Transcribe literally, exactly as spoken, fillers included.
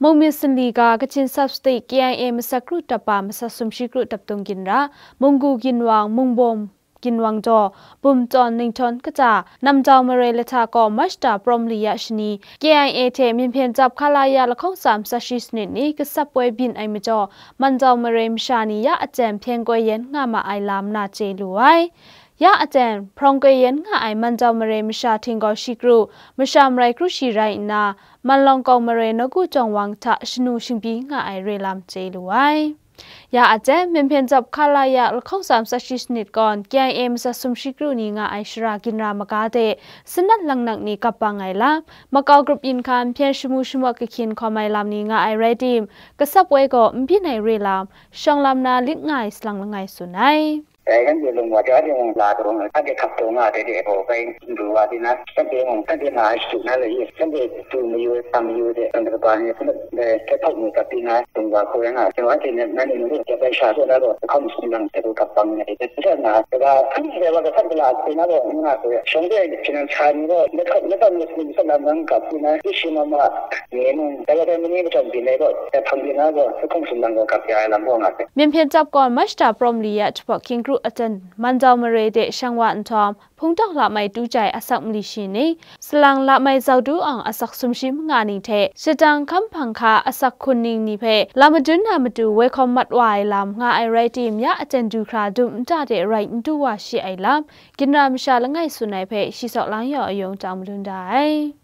Mungmyit Sanli ga Kachin Sub State K I A masat kru tap pa masat sumshi kru dap tung ginra, Munggu ginwang, Mungbawm ginwang jaw, Bumtawn Ninghtawng kaja, Namdau mare lahta kaw March da prawm li ya shani, K I A hte Myen Hpyen Chyap Khalaya lahkawng tsa masat shi sanit ni kasap woi byin ai majaw, Manjau mare masha ni ya aten hpyen koi yen nga ma ai lam na chye lu ai. Ya aten hprawng koi yen nga ai Manjau mare masha htinggaw shi kru, masha marai kru shi rai nna, Manlawng kau mare Nawku Jawng Wang hta shanu shingbyi nga ai re lam chye lu ai. Ya aten, Myen Hpyen Chyap Khalaya lahkawng tsa masat shi sanit kawn, K I A masat sumshi kru ni nga ai shara ginra maga de, sanat langnak ni kap bang ai lam, makau grup yin hkan hpyen shamu shamawt kahkyin hkawm ai lam ni nga ai rai tim, kasap woi gaw n byin ai re lam, shawng lam na lit nga ai salang langai tsun ai. Dai shanhte lung wa ja de mung la taw nga, shanhte hkap taw nga ai de gaw, bai n du wa di na, shanhte mung shanhte nga ai shadu na lai i, shanhte du mayu ai, sa mayu ai de, shanhte kaba ni, shanhte hte hpawk ni kap di na, lung wa hkoi nga, shanhte ni, nanhte ni, bai sha zaw na gaw, lahkawng sumlang hte gaw kap bang nga ai de, bai sha na, kaba hkan ni rai wa, kahtan gala hkoi na gaw, n nga hkoi, shawng de hpyen sa ni gaw, lahkawng, lahkawng ni, sumlang lang kap di na, i shi ma ma, ni mung, dai wa dai ma ni, kachawm byin ai gaw, dai hpang byin na gaw, lahkawng sumlang gaw kap ya ai lam gaw nga ai. Myen Hpyen Chyap kawn March da prawm li ya jahpawt hkying kru aten Manjau mare de shang wa nhtawm, Hpungtawk Lamai Tu Jai asak mali shi ni, Salang Lamai Zau Du Awng asak sumshi manga ni hte, Shadang Hkam Hpang Hka asak hkun ning ni hpe lam madun na matu woi hkawm mat wa ai lam nga ai rai tim, ya aten du hkra dum nta de rai n du wa shi ai lam, ginra masha langai tsun ai hpe shi Sawk Lang Yaw Ayung tang madun da ai.